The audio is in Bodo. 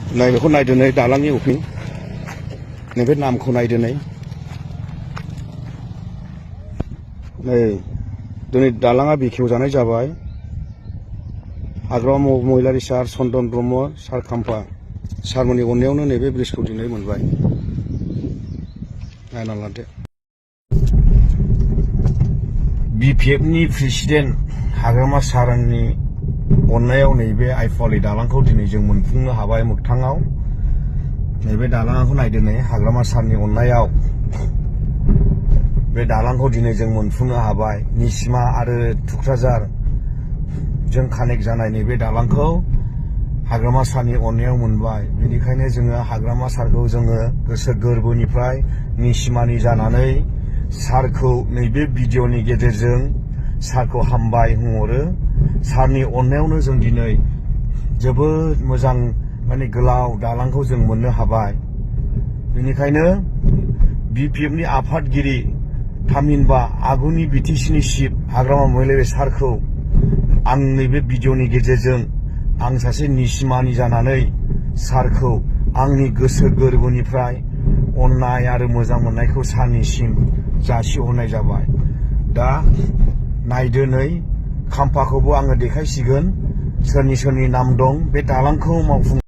नैबेखौ नायदो नै दालांनि अफिं नैबे नामखौ नायदो नै दिनै दालाङा बेखेवजानाय जाबाय। हाग्रामा महिलारि सार चन्दन ब्रह्म सार खाम्फा सारमोननि अननायावनो नैबे ब्रिजखौ दिनै मोनबाय। नायना लादो। BPFनि प्रेसिडेन्ट हाग्रामा सारनि अननायाव नैबे आइफवालि दालांखौ दिनै जों मोनफुंनो हाबाय मोगथाङाव। नैबे दालांखौ नायदो नै हाग्रामा सारनि अननायाव बे दालांखौ दिनै जों मोनफुंनो हाबाय। निसिमा आरो थुक्राझार जों कानेक्ट जानाय नैबे दालांखौ हाग्रामा सारनि अननायाव मोनबाय। बेनिखायनो जोङो हाग्रामा सारखौ जोङो गोसो गोरबोनिफ्राय निसिमानि जानानै सारखौ नैबे भिडिअनि गेजेरजों सारखौ हामबाय होनहरो। सारनि अननायावनो जों दिनै जोबोद मोजां गोलाव दालांखौ जों मोननो हाबाय। बेनिखायनो BPFनि आफादगिरि थामहिनबा आगुनि BTCनि चिफ हाग्रामा महिलारि सारखौ आं नैबे भिडिअनि गेजेरजों आं सासे निसिमानि जानानै सारखौ आंनि गोसो गोरबोनिफ्राय अननाय आरो मोजां मोननायखौ सारनिसिम जासिहरनाय जाबाय। दा नायदो नै खाम्फाखौबो आङो देखायसिगोन सोरनि सोरनि नाम दं बे दालांखौ मावफुं